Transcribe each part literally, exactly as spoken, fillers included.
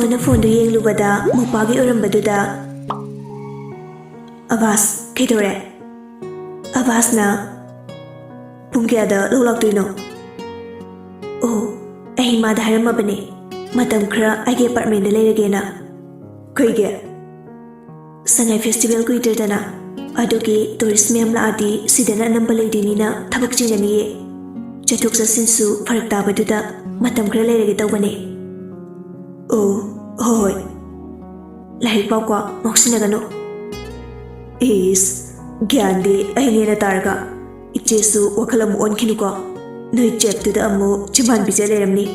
ꯅ ꯐꯣꯟꯗꯨ ꯌꯦꯡꯂꯨꯕꯗ ꯃꯧꯄꯥꯒꯤ ꯑꯣꯏꯔꯝꯕꯗꯨꯗ, "ꯑꯕꯥꯁ, ꯀꯩꯗꯧꯔꯦ? ꯑꯕꯥꯁꯅ ꯄꯨꯡ ꯀꯌꯥꯗ ꯂꯧ ꯂꯥꯛꯇꯣꯏꯅꯣ?" "ꯑꯣ, ꯑꯩ ꯃꯥꯗ ꯍꯥꯏꯔꯝꯃꯕꯅꯦ, ꯃꯇꯝ ꯈꯔ ꯑꯩꯒꯤ ꯑꯦꯄꯥꯔꯠꯃꯦꯟꯗ ꯂꯩꯔꯒꯦꯅ꯫" "ꯀꯩꯒꯤ?" "ꯁꯉꯥꯏ ꯐꯦꯁꯇꯤꯚꯦꯜ ꯀꯨꯏꯗ꯭ꯔꯦꯗꯅ, ꯑꯗꯨꯒꯤ ꯇꯨꯔꯤꯁ ꯃꯌꯥꯝ ꯂꯥꯛꯑꯗꯤ ꯁꯤꯗꯅ ꯑꯅꯝꯕ ꯂꯩꯗꯣꯏꯅꯤꯅ ꯊꯕꯛ ꯆꯤꯟꯅꯅꯤꯌꯦ꯫ ꯆꯠꯊꯣꯛ ꯆꯠꯁꯤꯟꯁꯨ ꯐꯔꯛ ꯇꯥꯕꯗꯨꯗ ꯃꯇꯝ ꯈꯔ ꯂꯩꯔꯒꯦ ꯇꯧꯕꯅꯦ꯫" "ꯑꯣ, ꯍꯣꯏ ꯍꯣꯏ꯫ ꯂꯥꯏꯔꯤꯛ ꯄꯥꯎꯀꯣ, ꯉꯥꯎꯁꯤꯟꯅꯒꯅꯨ꯫" "ꯏꯁ, ꯒ꯭ꯌꯥꯟꯗꯤ ꯑꯩꯅ ꯍꯦꯟꯅ ꯇꯥꯔꯒ꯫ ꯏꯆꯦꯁꯨ ꯋꯥꯈꯜ ꯑꯃꯨꯛ ꯑꯣꯟꯈꯤꯅꯨꯀꯣ꯫ ꯅꯣꯏ ꯆꯦꯞꯇꯨꯗ ꯑꯃꯨꯛ ꯆꯤꯝꯕꯥꯟ ꯄꯤꯖ ꯂꯩꯔꯝꯅꯤ꯫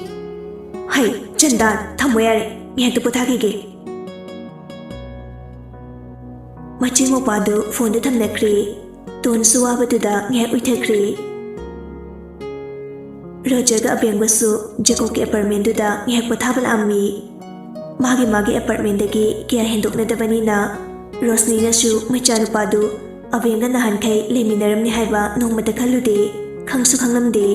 ꯍꯩ, ꯆꯟꯗꯥꯟ, ꯊꯝꯃꯣ ꯌꯥꯔꯦ, ꯉꯥꯏꯍꯥꯛꯇ ꯄꯣꯊꯥꯈꯤꯒꯦ꯫" ꯃꯆꯤꯟ ꯃꯧꯄꯥꯗꯨ ꯐꯣꯟꯗꯨ ꯊꯝꯅꯈ꯭ꯔꯦ꯫ ꯇꯣꯟꯁꯨ ꯋꯥꯕꯗꯨꯗ ꯉꯥꯏꯍꯥꯛ ꯎꯏꯊꯈ꯭ꯔꯦ꯫ ꯔꯣꯖꯔꯒ ꯑꯕꯦꯝꯒꯁꯨ ꯖꯦꯀꯣꯕꯀꯤ ꯑꯦꯄꯥꯔꯠꯃꯦꯟꯗꯨꯗ ꯉꯥꯏꯍꯥꯛ ꯄꯣꯊꯥꯕ ꯂꯥꯛꯑꯝꯃꯤ꯫ ꯃꯥꯒꯤ ꯃꯥꯒꯤ ꯑꯦꯄꯥꯔꯠꯃꯦꯟꯗꯒꯤ ꯀꯌꯥ ꯍꯦꯟꯗꯣꯛꯅꯗꯕꯅꯤꯅ, ꯔꯣꯁꯅꯤꯅꯁꯨ ꯃꯆꯥꯅꯨꯄꯥꯗꯨ ꯑꯕꯦꯝꯒ ꯅꯍꯥꯟꯈꯩ ꯂꯩꯃꯤꯟꯅꯔꯝꯅꯤ ꯍꯥꯏꯕ ꯅꯣꯡꯃꯇ ꯈꯜꯂꯨꯗꯦ, ꯈꯪꯁꯨ ꯈꯪꯂꯝꯗꯦ꯫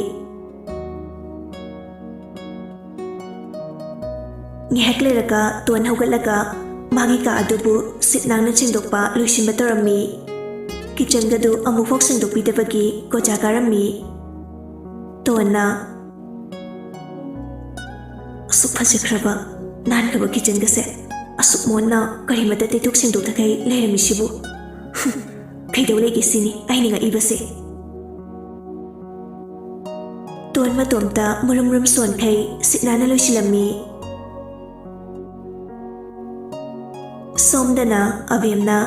ꯉꯥꯏꯍꯥꯛ ꯂꯩꯔꯒ ꯇꯣꯟ ꯍꯧꯒꯠꯂꯒ ꯃꯥꯒꯤ ꯀꯥ ꯑꯗꯨꯕꯨ ꯁꯤꯠ ꯅꯥꯟꯅ ꯁꯦꯡꯗꯣꯛꯄ ꯂꯣꯏꯁꯤꯟꯕ ꯇꯧꯔꯝꯃꯤ꯫ ꯀꯤꯆꯟꯒꯗꯨ ꯑꯃꯨꯛꯐꯥꯎ ꯁꯦꯡꯗꯣꯛꯄꯤꯗꯕꯒꯤ ꯀꯣꯆꯥ ꯀꯥꯔꯝꯃꯤ꯫ ꯇꯣꯟꯅ, "ꯑꯁꯨꯛ ꯐꯖꯈ꯭ꯔꯕ, ꯅꯥꯟꯈ꯭ꯔꯕ ꯀꯤꯆꯟꯒꯁꯦ ꯑꯁꯨꯛ ꯃꯣꯟꯅ ꯀꯔꯤꯃꯠꯇ ꯇꯩꯊꯣꯛ ꯁꯦꯡꯗꯣꯛꯇꯈꯩ ꯂꯩꯔꯝꯃꯤꯁꯤꯕꯨ? ꯍꯨꯝ, ꯀꯩꯗꯧ ꯂꯩꯒꯦ ꯁꯤꯅꯤ ꯑꯩꯅ ꯉꯛꯏꯕꯁꯦ꯫" ꯇꯣꯟ ꯃꯇꯣꯝꯇ ꯃꯨꯔꯨꯝ ꯃꯨꯔꯨꯝ ꯁꯣꯟꯈꯩ ꯁꯤꯠ ꯅꯥꯟꯅ ꯂꯣꯏꯁꯤꯜꯂꯝꯃꯤ꯫ ꯁꯣꯝꯗꯅ ꯑꯕꯦꯝꯅ,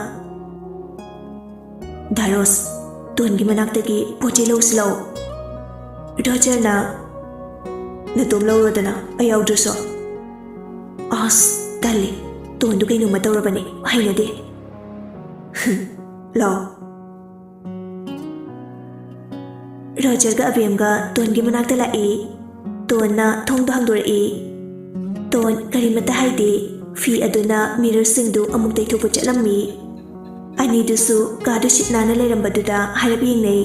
"ꯗꯥ ꯔꯣꯁ, ꯇꯣꯟꯒꯤ ꯃꯅꯥꯛꯇꯒꯤ ꯄꯣꯠ ꯆꯩ ꯂꯧꯁꯤ ꯂꯥꯛꯑꯣ꯫" ꯔꯣꯖꯔꯅ, "ꯅꯇꯣꯝ ꯂꯧꯔꯣꯗꯅ, ꯑꯩ ꯌꯥꯎꯗ꯭ꯔꯁꯨ꯫" "ꯑꯁ, ꯇꯜꯂꯤ, ꯇꯣꯟꯗꯨ ꯀꯩꯅꯣꯝꯃ ꯇꯧꯔꯕꯅꯤ, ꯍꯩꯅꯗꯦ꯫" "ꯍꯨꯝ, ꯂꯥꯛꯑꯣ꯫" ꯔꯣꯖꯔꯒ ꯑꯕꯦꯝꯒ ꯇꯣꯟꯒꯤ ꯃꯅꯥꯛꯇ ꯂꯥꯛꯏ꯫ ꯇꯣꯟꯅ ꯊꯣꯡꯗꯣ ꯍꯥꯡꯗꯣꯔꯛꯏ꯫ ꯇꯣꯟ ꯀꯔꯤꯃꯠꯇ ꯍꯥꯏꯗꯦ꯫ ꯐꯤ ꯑꯗꯨꯅ ꯃꯤꯔꯔꯁꯤꯡꯗꯨ ꯑꯃꯨꯛ ꯇꯩꯊꯣꯛꯄ ꯆꯠꯂꯝꯃꯤ꯫ ꯑꯅꯤꯗꯨꯁꯨ ꯀꯥꯗꯨ ꯁꯤꯠ ꯅꯥꯟꯅ ꯂꯩꯔꯝꯕꯗꯨꯗ ꯍꯥꯏꯔꯞ ꯌꯦꯡꯅꯩ꯫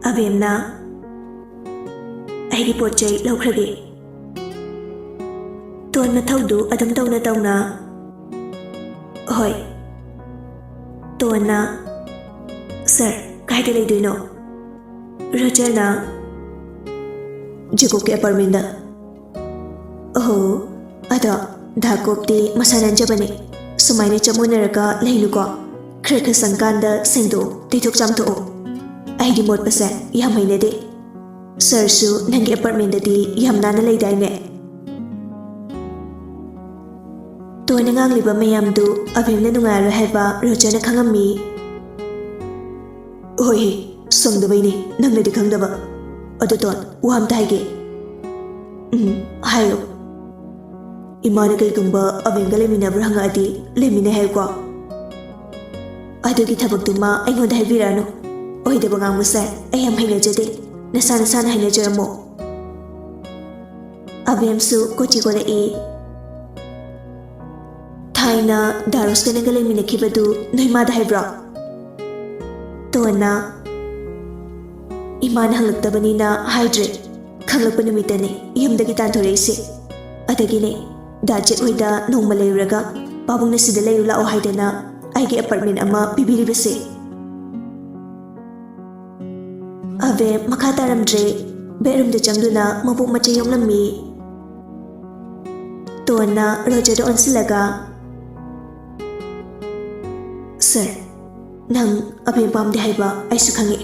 ꯑꯕꯦꯝꯅ, "ꯑꯩꯒꯤ ꯄꯣꯠ ꯆꯩ ꯂꯧꯈ꯭ꯔꯒꯦ꯫" ꯃꯊꯧꯗꯨ ꯑꯗꯨꯝ ꯇꯧꯅ ꯇꯧꯅ꯫ ꯍꯣꯏ꯫ ꯇꯣꯟꯅ, "ꯁꯥꯔ, ꯀꯥꯏꯗ ꯂꯩꯗꯣꯏꯅꯣ?" ꯔꯣꯖꯔꯅ, "ꯖꯦꯀꯣꯕꯀꯤ ꯑꯦꯄꯥꯔꯠꯃꯦꯟꯗ꯫" "ꯑꯣꯍꯣ, ꯑꯗꯣ ꯗꯥ ꯀꯣꯞꯇꯤ ꯃꯁꯥ ꯅꯥꯟꯖꯕꯅꯦ꯫ ꯁꯨꯃꯥꯏꯅ ꯆꯃꯣꯠꯅꯔꯒ ꯂꯩꯅꯨꯀꯣ꯫ ꯈꯔ ꯈꯔ ꯁꯪꯀꯥꯟꯗ ꯁꯦꯡꯗꯣꯛꯑꯣ, ꯇꯩꯊꯣꯛ ꯆꯥꯝꯊꯣꯛꯑꯣ꯫ ꯑꯩꯗꯤ ꯃꯣꯠꯄꯁꯦ ꯌꯥꯝ ꯍꯩꯅꯗꯦ꯫ ꯁꯥꯔꯁꯨ ꯅꯪꯒꯤ ꯑꯦꯄꯥꯔꯠꯃꯦꯟꯗꯗꯤ ꯌꯥꯝ ꯅꯥꯟꯅ ꯂꯩꯗꯥꯏꯅꯦ?" ꯇꯣꯟꯅ ꯉꯥꯡꯂꯤꯕ ꯃꯌꯥꯝꯗꯨ ꯑꯕꯦꯝꯅ ꯅꯨꯡꯉꯥꯏꯔꯣꯏ ꯍꯥꯏꯕ ꯔꯣꯖꯔꯅ ꯈꯪꯉꯝꯃꯤ꯫ "ꯍꯣꯏꯍꯦ, ꯁꯪꯗꯕꯩꯅꯦ, ꯅꯪꯅꯗꯤ ꯈꯪꯗꯕ꯫ ꯑꯗꯨ ꯇꯣꯟ, ꯋꯥ ꯑꯝꯇ ꯍꯥꯏꯒꯦ꯫" "ꯎꯝ, ꯍꯥꯏꯌꯣ꯫" "ꯏꯃꯥꯅ ꯀꯩꯒꯨꯝꯕ ꯑꯕꯦꯝꯒ ꯂꯩꯃꯤꯟꯅꯕ꯭ꯔꯥ ꯍꯪꯉꯛꯑꯗꯤ ꯂꯩꯃꯤꯟꯅꯩ ꯍꯥꯏꯌꯨꯀꯣ꯫" "ꯑꯗꯨꯒꯤ ꯊꯕꯛꯇꯨꯃ ꯑꯩꯉꯣꯟꯗ ꯍꯥꯏꯕꯤꯔꯛꯑꯅꯨ꯫ ꯑꯣꯏꯗꯕ ꯉꯥꯡꯕꯁꯦ ꯑꯩ ꯌꯥꯝ ꯍꯩꯅꯖꯗꯦ꯫ ꯅꯁꯥ ꯅꯁꯥꯅ ꯍꯥꯏꯅꯖꯔꯝꯃꯣ꯫" ꯑꯕꯦꯝꯁꯨ ꯀꯣꯆꯤ ꯀꯣꯜꯂꯛꯏ꯫ "ꯊꯥꯏꯅ ꯗꯥꯔꯣꯁꯀ ꯅꯪꯒ ꯂꯩꯃꯤꯟꯅꯈꯤꯕꯗꯨ ꯅꯣꯏ ꯃꯥꯗ ꯍꯥꯏꯕ꯭ꯔꯣ?" ꯇꯣꯟꯅ, "ꯏꯃꯥꯅ ꯍꯪꯂꯛꯇꯕꯅꯤꯅ ꯍꯥꯏꯗ꯭ꯔꯦ꯫ ꯈꯪꯂꯛꯄ ꯅꯨꯃꯤꯠꯇꯅꯦ ꯌꯨꯝꯗꯒꯤ ꯇꯥꯟꯊꯣꯔꯛꯏꯁꯦ꯫ ꯑꯗꯒꯤꯅꯦ, ꯗꯥ ꯖꯦꯛ ꯍꯣꯏꯗ ꯅꯣꯡꯃ ꯂꯩꯔꯨꯔꯒ ꯄꯥꯕꯨꯡꯅ ꯁꯤꯗ ꯂꯩꯔꯨ ꯂꯥꯛꯑꯣ ꯍꯥꯏꯗꯅ ꯑꯩꯒꯤ ꯑꯦꯄꯥꯔꯠꯃꯦꯟ ꯑꯃ ꯄꯤꯕꯤꯔꯤꯕꯁꯦ꯫" ꯑꯕꯦꯝ ꯃꯈꯥ ꯇꯥꯔꯝꯗ꯭ꯔꯦ꯫ ꯕꯦꯗꯔꯨꯝꯗ ꯆꯪꯗꯨꯅ ꯃꯕꯣꯛ ꯃꯆꯩ ꯌꯣꯛꯂꯝꯃꯤ꯫ ꯇꯣꯟꯅ ꯔꯣꯖꯔꯗ ꯑꯣꯟꯁꯤꯜꯂꯒ, "ꯁꯥꯔ, ꯅꯪ ꯑꯕꯦꯝ ꯄꯥꯝꯗꯦ ꯍꯥꯏꯕ ꯑꯩꯁꯨ ꯈꯪꯉꯤ꯫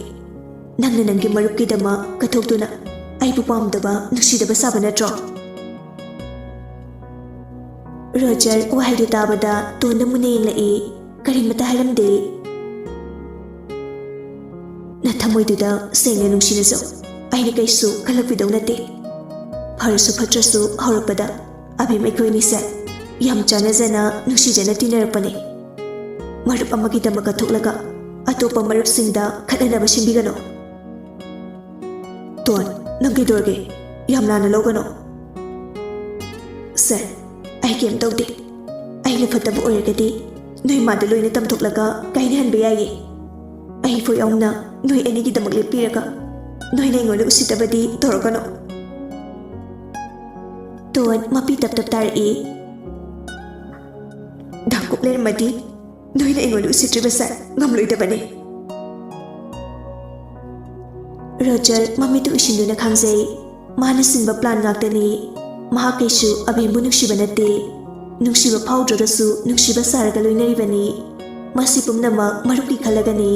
ꯅꯪꯅ ꯅꯪꯒꯤ ꯃꯔꯨꯞꯀꯤꯗꯃꯛ ꯀꯠꯊꯣꯛꯇꯨꯅ ꯑꯩꯕꯨ ꯄꯥꯝꯗꯕ, ꯅꯨꯡꯁꯤꯗꯕ ꯁꯥꯕ ꯅꯠꯇ꯭ꯔꯣ?" ꯔꯣꯖꯔ ꯋꯥꯍꯩꯗꯨ ꯇꯥꯕꯗ ꯇꯣꯟꯗ ꯃꯨꯟꯅ ꯌꯦꯡꯂꯛꯏ꯫ ꯀꯔꯤꯃꯠꯇ ꯍꯥꯏꯔꯝꯗꯦ꯫ "ꯅꯊꯃꯣꯏꯗꯨꯗ ꯁꯦꯡꯅ ꯅꯨꯡꯁꯤꯅꯁꯨ ꯑꯩꯅ ꯀꯩꯁꯨ ꯈꯜꯂꯛꯄꯤꯗꯧ ꯅꯠꯇꯦ꯫ ꯐꯔꯁꯨ ꯐꯠꯇ꯭ꯔꯁꯨ ꯍꯧꯔꯛꯄꯗ ꯑꯕꯦꯝ ꯑꯩꯈꯣꯏ ꯑꯅꯤꯁꯦ ꯌꯥꯝ ꯆꯥꯟꯅꯖꯅ ꯅꯨꯡꯁꯤꯖꯅ ꯇꯤꯟꯅꯔꯛꯄꯅꯦ꯫ ꯃꯔꯨꯞ ꯑꯃꯒꯤꯗꯃꯛ ꯀꯠꯊꯣꯛꯂꯒ ꯑꯇꯣꯞꯄ ꯃꯔꯨꯞꯁꯤꯡꯗ ꯈꯠꯅꯅꯕ ꯁꯤꯟꯕꯤꯒꯅꯨ꯫" "ꯇꯣꯟ, ꯅꯪ ꯀꯩꯗꯧꯔꯒꯦ? ꯌꯥꯝ ꯂꯥꯟꯅ ꯂꯧꯒꯅꯨ꯫" "ꯁꯥꯔ, ꯑꯩ ꯀꯩꯝ ꯇꯧꯗꯦ꯫ ꯑꯩꯅ ꯐꯠꯇꯕ ꯑꯣꯏꯔꯒꯗꯤ ꯅꯣꯏ ꯃꯥꯗ ꯂꯣꯏꯅ ꯇꯝꯊꯣꯛꯂꯒ ꯀꯥꯏꯅꯍꯟꯕ ꯌꯥꯏꯌꯦ꯫ ꯑꯩꯐꯥꯎ ꯌꯥꯎꯅ ꯅꯣꯏ ꯑꯅꯤꯒꯤꯗꯃꯛ ꯂꯦꯞꯄꯤꯔꯒ ꯅꯣꯏꯅ ꯑꯩꯉꯣꯟꯗ ꯎꯁꯤꯠꯇꯕꯗꯤ ꯇꯧꯔꯛꯀꯅꯨ꯫" ꯇꯣꯟ ꯃꯄꯤ ꯇꯞ ꯇꯞ ꯇꯥꯔꯛꯏ꯫ ꯗꯥ ꯀꯨꯛ ꯂꯩꯔꯝꯃꯗꯤ ꯅꯣꯏꯅ ꯑꯩꯉꯣꯟꯗ ꯎꯁꯤꯠꯇ꯭ꯔꯤꯕꯁꯦ ꯉꯝꯂꯣꯏꯗꯕꯅꯤ꯫ ꯔꯣꯖꯔ ꯃꯃꯤꯠꯇꯨ ꯎꯏꯁꯤꯟꯗꯨꯅ ꯈꯥꯡꯖꯩ꯫ ꯃꯥꯅ ꯁꯤꯟꯕ ꯄ꯭ꯂꯥꯟ ꯉꯥꯛꯇꯅꯤ꯫ ꯃꯍꯥꯛ ꯀꯩꯁꯨ ꯑꯕꯦꯝꯕꯨ ꯅꯨꯡꯁꯤꯕ ꯅꯠꯇꯦ꯫ ꯅꯨꯡꯁꯤꯕ ꯐꯥꯎꯗ꯭ꯔꯒꯁꯨ ꯅꯨꯡꯁꯤꯕ ꯁꯥꯔꯒ ꯂꯣꯏꯅꯔꯤꯕꯅꯤ꯫ ꯃꯁꯤ ꯄꯨꯝꯅꯃꯛ ꯃꯔꯨꯞꯀꯤ ꯈꯜꯂꯒꯅꯤ꯫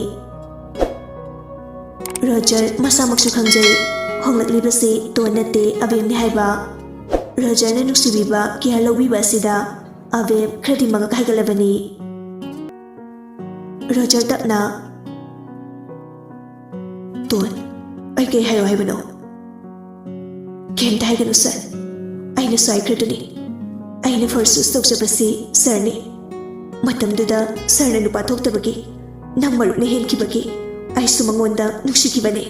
ꯔꯣꯖꯔ ꯃꯁꯥꯃꯛꯁꯨ ꯈꯪꯖꯩ, ꯍꯣꯡꯂꯛꯂꯤꯕꯁꯤ ꯇꯣꯟ ꯅꯠꯇꯦ, ꯑꯕꯦꯝꯅꯤ ꯍꯥꯏꯕ꯫ ꯔꯣꯖꯔꯅ ꯅꯨꯡꯁꯤꯕꯤꯕ, ꯀꯤꯌꯔ ꯂꯧꯕꯤꯕ ꯑꯁꯤꯗ ꯑꯕꯦꯝ ꯈꯔꯗꯤ ꯃꯉꯛ ꯍꯥꯏꯒꯠꯂꯕꯅꯤ꯫ ꯔꯣꯖꯔ ꯇꯞꯅ, "ꯇꯣꯟ, ꯑꯩ ꯀꯩ ꯍꯥꯏꯌꯣ ꯍꯥꯏꯕꯅꯣ?" "ꯀꯩꯝꯇ ꯍꯥꯏꯒꯅꯨ ꯁꯥꯔ, ꯑꯩꯅꯁꯨ ꯍꯥꯏꯈ꯭ꯔꯗꯨꯅꯤ꯫ ꯑꯩꯅ ꯐꯥꯔꯁ ꯆꯨꯁ ꯇꯧꯖꯕꯁꯤ ꯁꯥꯔꯅꯤ꯫ ꯃꯇꯝꯗꯨꯗ ꯁꯥꯔꯅ ꯅꯨꯄꯥ ꯊꯣꯛꯇꯕꯒꯤ, ꯅꯪ ꯃꯔꯨꯞꯅ ꯍꯦꯟꯈꯤꯕꯒꯤ ꯑꯩꯁꯨ ꯃꯉꯣꯟꯗ ꯅꯨꯡꯁꯤꯈꯤꯕꯅꯤ꯫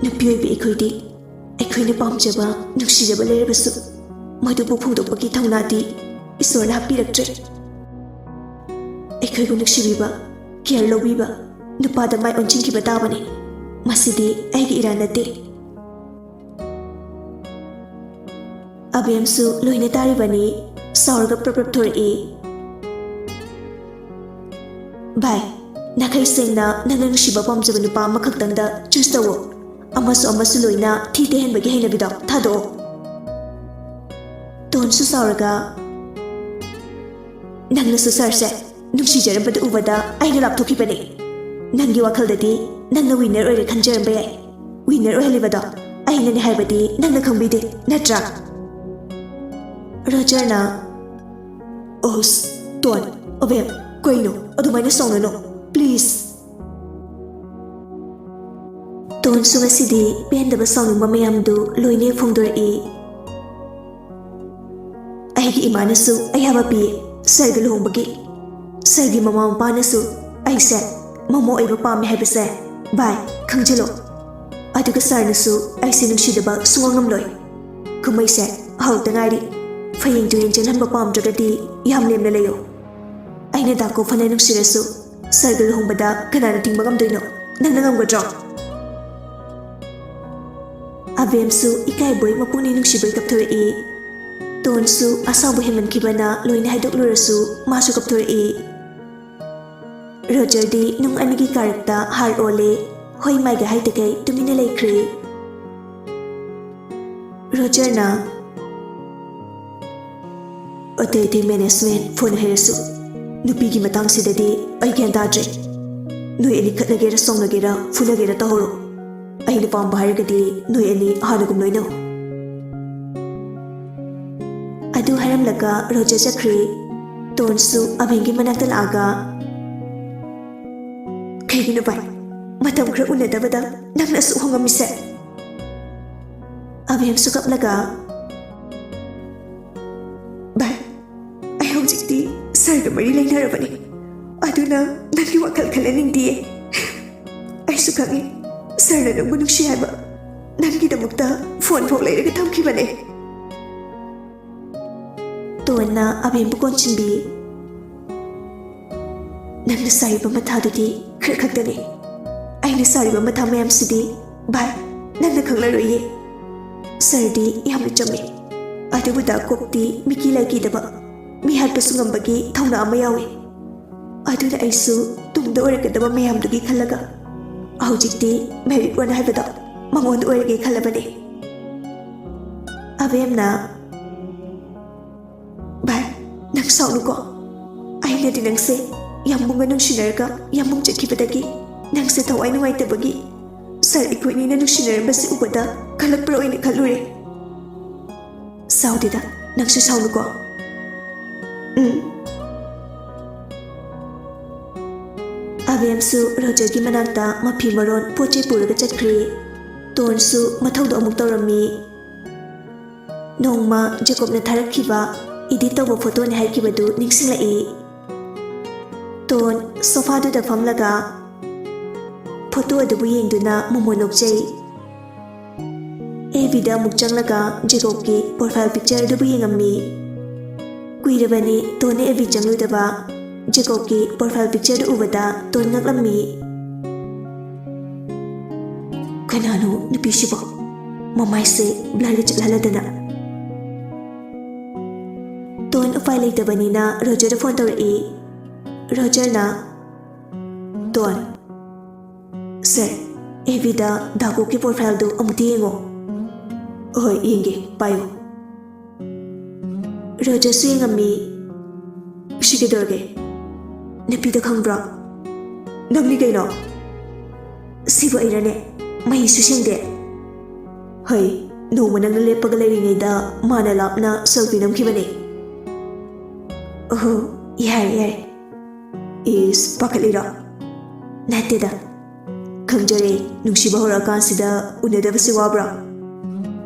ꯅꯨꯄꯤ ꯑꯣꯏꯕꯤ ꯑꯩꯈꯣꯏꯗꯤ ꯑꯩꯈꯣꯏꯅ ꯄꯥꯝꯖꯕ, ꯅꯨꯡꯁꯤꯖꯕ ꯂꯩꯔꯕꯁꯨ ꯃꯗꯨꯕꯨ ꯐꯣꯡꯗꯣꯛꯄꯒꯤ ꯊꯧꯅꯥꯗꯤ ꯏꯁꯣꯔꯅ ꯍꯥꯞꯄꯤꯔꯛꯇ꯭ꯔꯦ꯫ ꯑꯩꯈꯣꯏꯕꯨ ꯅꯨꯡꯁꯤꯕꯤꯕ, ꯀꯤꯌꯔ ꯂꯧꯕꯤꯕ ꯅꯨꯄꯥꯗ ꯃꯥꯏ ꯑꯣꯟꯁꯤꯟꯈꯤꯕ ꯇꯥꯕꯅꯤ꯫ ꯃꯁꯤꯗꯤ ꯑꯩꯒꯤ ꯏꯔꯥꯟ ꯅꯠꯇꯦ꯫" ꯑꯕꯦꯝꯁꯨ ꯂꯣꯏꯅ ꯇꯥꯔꯤꯕꯅꯤ꯫ ꯁꯥꯎꯔꯒ ꯄ꯭ꯔꯞ ꯄ꯭ꯔꯞ ꯊꯣꯔꯛꯏ꯫ "ꯚꯥꯏ, ꯅꯥꯈꯩ ꯁꯦꯡꯅ ꯅꯪꯅ ꯅꯨꯡꯁꯤꯕ ꯄꯥꯝꯖꯕ ꯅꯨꯄꯥ ꯑꯃꯈꯛꯇꯪꯗ ꯆꯨꯁ ꯇꯧꯋꯣ꯫ ꯑꯃꯁꯨ ꯑꯃꯁꯨ ꯂꯣꯏꯅ ꯊꯤ ꯇꯩꯍꯟꯕꯒꯤ ꯍꯩꯅꯕꯤꯗꯣ ꯊꯥꯗꯣꯛꯑꯣ꯫" ꯇꯣꯟꯁꯨ ꯁꯥꯎꯔꯒ, "ꯅꯪꯅꯁꯨ ꯁꯥꯔꯁꯦ ꯅꯨꯡꯁꯤꯖꯔꯝꯕꯗꯨ ꯎꯕꯗ ꯑꯩꯅ ꯂꯥꯞꯊꯣꯛꯈꯤꯕꯅꯤ꯫ ꯅꯪꯒꯤ ꯋꯥꯈꯜꯗꯗꯤ ꯅꯪꯅ ꯋꯤꯟꯅꯔ ꯑꯣꯏꯔꯦ ꯈꯟꯖꯔꯝꯕ ꯌꯥꯏ꯫ ꯋꯤꯟꯅꯔ ꯑꯣꯏꯍꯜꯂꯤꯕꯗꯣ ꯑꯩꯅꯅꯦ ꯍꯥꯏꯕꯗꯤ ꯅꯪꯅ ꯈꯪꯕꯤꯗꯦ, ꯅꯠꯇ꯭ꯔꯥ?" ꯔꯣꯖꯔꯅ, "ꯑꯣꯁ, ꯇꯣꯟ, ꯑꯕꯦꯝ, ꯀꯩꯅꯣ ꯑꯗꯨꯃꯥꯏꯅ ꯁꯥꯎꯅꯅꯣ, ꯄ꯭ꯂꯤꯖ꯫" ꯇꯣꯟꯁꯨ ꯉꯁꯤꯗꯤ ꯄꯦꯟꯗꯕ ꯁꯥꯎꯅꯤꯡꯕ ꯃꯌꯥꯝꯗꯨ ꯂꯣꯏꯅ ꯐꯣꯡꯗꯣꯔꯛꯏ꯫ "ꯑꯩꯒꯤ ꯏꯃꯥꯅꯁꯨ ꯑꯌꯥꯕ ꯄꯤꯌꯦ ꯁꯥꯔꯒ ꯂꯨꯍꯣꯡꯕꯒꯤ꯫ ꯁꯥꯔꯒꯤ ꯃꯃꯥ ꯃꯄꯥꯅꯁꯨ ꯑꯩꯁꯦ ꯃꯃꯧ ꯑꯣꯏꯕ ꯄꯥꯝꯃꯦ ꯍꯥꯏꯕꯁꯦ ꯚꯥꯏ ꯈꯪꯖꯤꯜꯂꯣ꯫ ꯑꯗꯨꯒ ꯁꯥꯔꯅꯁꯨ ꯑꯩꯁꯦ ꯅꯨꯡꯁꯤꯗꯕ ꯁꯨꯡꯉꯝ ꯉꯝꯂꯣꯏ꯫ ꯀꯨꯝꯍꯩꯁꯦ ꯍꯧꯔꯛꯇ ꯉꯥꯏꯔꯤ꯫ ꯐꯌꯦꯡ ꯇꯨꯌꯦꯡ ꯆꯦꯜꯍꯟꯕ ꯄꯥꯝꯗ꯭ꯔꯒꯗꯤ ꯌꯥꯝ ꯂꯦꯝꯅ ꯂꯩꯌꯣ꯫ ꯑꯩꯅ ꯗꯥꯀꯣ ꯐꯅ ꯅꯨꯡꯁꯤꯔꯁꯨ ꯁꯥꯔꯒ ꯂꯨꯍꯣꯡꯕꯗ ꯀꯅꯥꯅ ꯊꯤꯡꯕ ꯉꯝꯗꯣꯏꯅꯣ? ꯅꯪꯅ ꯉꯝꯒꯗ꯭ꯔꯣ?" ꯑꯕꯦꯝꯁꯨ ꯏꯀꯥꯏꯕꯣꯏ ꯃꯄꯨꯛꯅꯤꯡ ꯅꯨꯡꯁꯤꯕꯣꯏ ꯀꯞꯊꯣꯔꯛꯏ꯫ ꯇꯣꯟꯁꯨ ꯑꯁꯥꯎꯕ ꯍꯦꯟꯃꯟꯈꯤꯕꯅ ꯂꯣꯏꯅ ꯍꯥꯏꯗꯣꯛꯂꯨꯔꯁꯨ ꯃꯥꯁꯨ ꯀꯞꯊꯣꯔꯛꯏ꯫ ꯔꯣꯖꯔꯗꯤ ꯅꯨꯡ ꯑꯅꯤꯒꯤ ꯀꯥꯔꯛꯇ ꯍꯥꯔ ꯑꯣꯜꯂꯦ꯫ ꯍꯣꯏ ꯃꯥꯏꯒ ꯍꯥꯏꯗꯈꯩ ꯇꯨꯃꯤꯟꯅ ꯂꯩꯈ꯭ꯔꯦ꯫ ꯔꯣꯖꯔꯅ, "ꯑꯇꯩ ꯑꯇꯩ ꯃꯦꯅꯦꯖꯃꯦꯟ ꯐꯣꯟ ꯍꯩꯔꯁꯨ, ꯅꯨꯄꯤꯒꯤ ꯃꯇꯥꯡꯁꯤꯗꯗꯤ ꯑꯩ ꯒ꯭ꯌꯥꯟ ꯇꯥꯗ꯭ꯔꯦ꯫ ꯅꯣꯏ ꯑꯅꯤ ꯈꯠꯅꯒꯦꯔꯥ, ꯁꯥꯎꯅꯒꯦꯔꯥ, ꯐꯨꯅꯒꯦꯔꯥ ꯇꯧꯍꯧꯔꯣ꯫ ꯑꯩꯅ ꯄꯥꯝꯕ ꯍꯥꯏꯔꯒꯗꯤ ꯅꯣꯏ ꯑꯅꯤ ꯍꯥꯟꯅꯒꯨꯝ ꯂꯣꯏꯅꯧ꯫" ꯑꯗꯨ ꯍꯥꯏꯔꯝꯂꯒ ꯔꯣꯖꯔ ꯆꯠꯈ꯭ꯔꯦ꯫ ꯇꯣꯟꯁꯨ ꯑꯕꯦꯝꯒꯤ ꯃꯅꯥꯛꯇ ꯂꯥꯛꯑꯒ, "ꯀꯩꯒꯤꯅꯣ ꯚꯥꯏ, ꯃꯇꯝ ꯈꯔ ꯎꯅꯗꯕꯗ ꯅꯪꯅ ꯑꯁꯨꯛ ꯍꯣꯡꯉꯝꯃꯤꯁꯦ?" ꯑꯕꯦꯝꯁꯨ ꯀꯞꯂꯒ, "ꯚꯥꯏ, ꯑꯩ ꯍꯧꯖꯤꯛꯇꯤ ꯁꯥꯔꯒ ꯃꯔꯤ ꯂꯩꯅꯔꯕꯅꯤ꯫ ꯑꯗꯨꯅ ꯅꯪꯒꯤ ꯋꯥꯈꯜ ꯈꯜꯍꯟꯅꯤꯡꯗꯤꯌꯦ꯫ ꯑꯩꯁꯨ ꯈꯪꯉꯤ, ꯁꯥꯔꯅ ꯅꯪꯕꯨ ꯅꯨꯡꯁꯤ ꯍꯥꯏꯕ꯫ ꯅꯪꯒꯤꯗꯃꯛꯇ ꯐꯣꯟ ꯐꯥꯎ ꯂꯩꯔꯒ ꯊꯝꯈꯤꯕꯅꯦ꯫" ꯇꯣꯟꯅ ꯑꯕꯦꯝꯕꯨ ꯀꯣꯟꯁꯤꯟꯕꯤ꯫ "ꯅꯪꯅ ꯁꯥꯔꯤꯕ ꯃꯊꯥꯗꯨꯗꯤ ꯈꯔ ꯈꯛꯇꯅꯤ꯫ ꯑꯩꯅ ꯁꯥꯔꯤꯕ ꯃꯊꯥ ꯃꯌꯥꯝꯁꯤꯗꯤ, ꯚꯥꯏ, ꯅꯪꯅ ꯈꯪꯂꯔꯣꯏꯌꯦ꯫ ꯁꯥꯔꯗꯤ ꯌꯥꯝꯅ ꯆꯝꯃꯤ, ꯑꯗꯨꯕꯨ ꯗꯥ ꯀꯣꯛꯇꯤ ꯃꯤꯀꯤ ꯂꯥꯏꯀꯤꯗꯕ, ꯃꯤ ꯍꯥꯠꯄꯁꯨ ꯉꯝꯕꯒꯤ ꯊꯧꯅꯥ ꯑꯃ ꯌꯥꯎꯏ꯫ ꯑꯗꯨꯅ ꯑꯩꯁꯨ ꯇꯨꯡꯗ ꯑꯣꯏꯔꯛꯀꯗꯕ ꯃꯌꯥꯝꯗꯨꯒꯤ ꯈꯜꯂꯒ ꯍꯧꯖꯤꯛꯇꯤ ꯃꯦꯔꯤꯠ ꯋꯥꯟ ꯍꯥꯏꯕꯗꯣ ꯃꯉꯣꯟꯗ ꯑꯣꯏꯔꯒꯦ ꯈꯜꯂꯕꯅꯦ꯫" ꯑꯕꯦꯝꯅ, "ꯚꯥꯏ, ꯅꯪ ꯁꯥꯎꯅꯨꯀꯣ꯫ ꯑꯩꯅꯗꯤ ꯅꯪꯁꯦ ꯌꯥꯝꯕꯨꯡꯒ ꯅꯨꯡꯁꯤꯅꯔꯒ ꯌꯥꯝꯕꯨꯡ ꯆꯠꯈꯤꯕꯗꯒꯤ ꯅꯪꯁꯦ ꯊꯋꯥꯏ ꯅꯨꯡꯉꯥꯏꯇꯕꯒꯤ ꯁꯥꯔ ꯑꯩꯈꯣꯏꯅꯤꯅ ꯅꯨꯡꯁꯤꯅꯔꯝꯕꯁꯦ ꯎꯕꯗ ꯈꯜꯂꯛꯄ꯭ꯔꯥ ꯑꯣꯏꯅ ꯈꯜꯂꯨꯔꯦ꯫" "ꯁꯥꯎꯗꯦꯗ, ꯅꯪꯁꯨ ꯁꯥꯎꯅꯨꯀꯣ꯫" "ꯎꯝ꯫" ꯑꯕꯦꯝꯁꯨ ꯔꯣꯖꯔꯒꯤ ꯃꯅꯥꯛꯇ ꯃꯐꯤ ꯃꯔꯣꯟ ꯄꯣꯠ ꯆꯩ ꯄꯨꯔꯒ ꯆꯠꯈ꯭ꯔꯦ꯫ ꯇꯣꯟꯁꯨ ꯃꯊꯧꯗꯣ ꯑꯃꯨꯛ ꯇꯧꯔꯝꯃꯤ꯫ ꯅꯣꯡꯃ ꯖꯦꯀꯣꯕꯅ ꯊꯥꯔꯛꯈꯤꯕ ꯏꯗꯤꯠ ꯇꯧꯕ ꯐꯣꯇꯣꯅꯤ ꯍꯥꯏꯈꯤꯕꯗꯨ ꯅꯤꯡꯁꯤꯡꯂꯛꯏ꯫ ꯇꯣꯟ ꯁꯣꯐꯥꯗꯨꯗ ꯐꯝꯂꯒ ꯐꯣꯇꯣ ꯑꯗꯨꯕꯨ ꯌꯦꯡꯗꯨꯅ ꯃꯣꯃꯣꯟ ꯅꯣꯛꯆꯩ꯫ ꯑꯦꯐ ꯕꯤꯗ ꯑꯃꯨꯛ ꯆꯪꯂꯒ ꯖꯦꯀꯣꯕꯀꯤ ꯄ꯭ꯔꯣꯐꯥꯏꯜ ꯄꯤꯛꯆꯔ ꯑꯗꯨꯕꯨ ꯌꯦꯡꯉꯝꯃꯤ꯫ ꯀꯨꯏꯔꯕꯅꯤ ꯇꯣꯟꯅ ꯑꯦꯐ ꯕꯤ ꯆꯪꯂꯨꯗꯕ꯫ ꯖꯦꯀꯣꯕꯀꯤ ꯄ꯭ꯔꯣꯐꯥꯏꯜ ꯄꯤꯛꯆꯔꯗꯨ ꯎꯕꯗ ꯇꯣꯟ ꯉꯛꯂꯝꯃꯤ꯫ "ꯀꯅꯥꯅꯣ ꯅꯨꯄꯤꯁꯤꯕꯣ?" ꯃꯃꯥꯏꯁꯦ ꯕ꯭ꯂꯔꯒ ꯆꯠꯍꯜꯂꯗꯅ꯫ ꯇꯣꯟ ꯎꯄꯥꯏ ꯂꯩꯇꯕꯅꯤꯅ ꯔꯣꯖꯔꯗ ꯐꯣꯟ ꯇꯧꯔꯛꯏ꯫ ꯔꯣꯖꯔꯅ, "ꯇꯣꯟ, ꯁꯥꯔ, ꯑꯦꯐ ꯕꯤꯗ ꯗꯥꯀꯣꯞꯀꯤ ꯄ꯭ꯔꯣꯐꯥꯏꯜꯗꯨ ꯑꯃꯨꯛꯇ ꯌꯦꯡꯉꯣ꯫" "ꯍꯣꯏ, ꯌꯦꯡꯒꯦ, ꯄꯥꯏꯌꯨ꯫" ꯔꯣꯖꯔꯁꯨ ꯌꯦꯡꯉꯝꯃꯤ꯫ "ꯁꯤ ꯀꯩꯗꯧꯔꯒꯦ? ꯅꯨꯄꯤꯗ ꯈꯪꯕ꯭ꯔꯣ?" "ꯅꯪꯅꯤ ꯀꯩꯅꯣ?" "ꯁꯤꯕꯨ ꯑꯩꯔꯅꯦ? ꯃꯍꯩꯁꯨ ꯁꯦꯡꯗꯦ꯫" "ꯍꯩ, ꯅꯣꯡꯃ ꯅꯪꯅ ꯂꯦꯞꯄꯒ ꯂꯩꯔꯤꯉꯩꯗ ꯃꯥꯅ ꯂꯥꯞꯅ ꯁꯦꯜꯐꯤ ꯅꯝꯈꯤꯕꯅꯦ꯫" "ꯑꯣꯍꯣ, ꯌꯥꯔꯦ, ꯌꯥꯔꯦ꯫" "ꯏꯁ, ꯄꯥꯈꯠꯂꯤꯔꯣ?" "ꯅꯠꯇꯦꯗ꯫ ꯈꯪꯖꯔꯦ, ꯅꯨꯡꯁꯤꯕ ꯍꯧꯔꯛꯑꯀꯥꯟꯁꯤꯗ ꯎꯅꯗꯕꯁꯤ ꯋꯥꯕ꯭ꯔꯣ?